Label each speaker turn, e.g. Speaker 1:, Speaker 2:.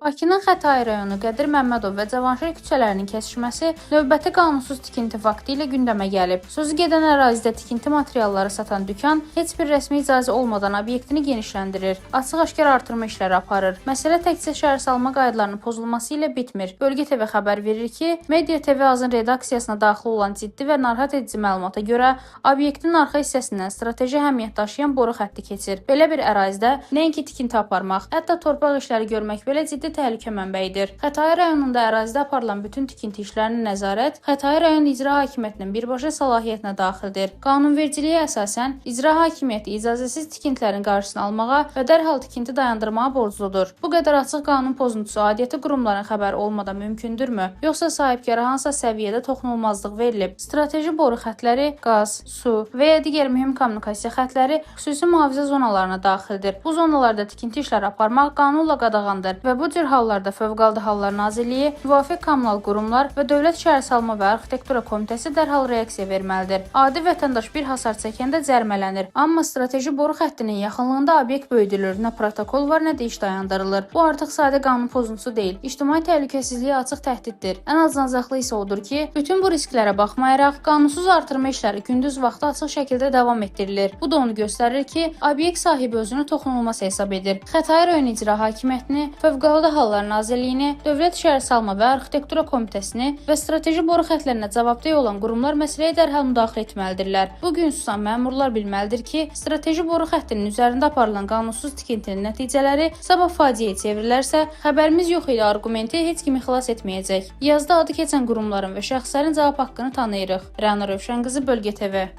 Speaker 1: Bakının Xətai rayonu Qədir Məmmədov və Cavanşir küçələrinin kəsişməsi növbəti qanunsuz tikinti faktı ilə gündəmə gəlib. Sözü gedən ərazidə tikinti materialları satan dükan heç bir rəsmi icazə olmadan obyektini genişləndirir, açıq-aşkar artırma işləri aparır. Məsələ təkcə şəhərsalma qaydalarının pozulması ilə bitmir. Bölgə TV xəbər verir ki, Media TV Azın redaksiyasına daxil olan ciddi və narahat edici məlumata görə obyektin arxa hissəsindən strateji əhəmiyyət daşıyan boru xətti keçir. Belə bir ərazidə nəinki tikinti aparmaq, hətta torpaq işləri görmək belə ciddi təhlükə mənbəyidir. Xətai rayonunda ərazidə aparılan bütün tikinti işlərinə nəzarət Xətai rayon İcra Hakimiyyətinin birbaşa səlahiyyətinə daxildir. Qanunvericiliyə əsasən icra hakimiyyəti icazəsiz tikintilərin qarşısını almağa və dərhal tikinti dayandırmağa borcludur. Bu qədər açıq qanun pozuntusu aidiyyəti qurumların xəbəri olmadan mümkündürmü? Yoxsa sahibkara hansısa səviyyədə toxunulmazlıq verilib? Strateji boru xətləri, qaz, su və ya digər mühüm kommunikasiya xətləri xüsusi mühafizə zonalarına daxildir. Bu zonalarda tikinti işləri aparmaq qanunla qadağandır və bu cür hallarda Fövqəladə Hallar Nazirliyi, müvafiq kommunal qurumlar və Dövlət Şəhərsalma və Arxitektura Komitəsi dərhal reaksiya verməlidir. Adi vətəndaş bir hasar çəkəndə cərimələnir, amma strateji boru xəttinin yaxınlığında obyekt böyüdülür, nə protokol var, nə də iş dayandırılır. Bu artıq sadə qanun pozuntusu deyil, ictimai təhlükəsizliyə açıq təhdiddir. Ən acınacaqlı isə odur ki, bütün bu risklərə baxmayaraq, qanunsuz artırma işləri gündüz vaxtı açıq şəkildə davam etdirilir. Bu da onu göstərir ki, obyekt sahibi özünü toxunulmaz hesab edir. Xətai rayon İcra Hakimiyyətini, Fövqəladə Hallar Nazirliyini, Dövlət Şəhərsalma və Arxitektura Komitəsini və strateji boru xətlərinə cavabdeh olan qurumlar məsələyə dərhal müdaxilə etməlidirlər. Bu gün susan məmurlar bilməlidir ki, strateji boru xəttinin üzərində aparılan qanunsuz tikintinin nəticələri sabah faciəyə çevrilərsə, xəbərimiz yox idi arqumenti heç kimi xilas etməyəcək. Yazda adı keçən qurumların və şəxslərin cavab haqqını tanıyırıq. Rəna Rövşənqızı, Bölgə TV.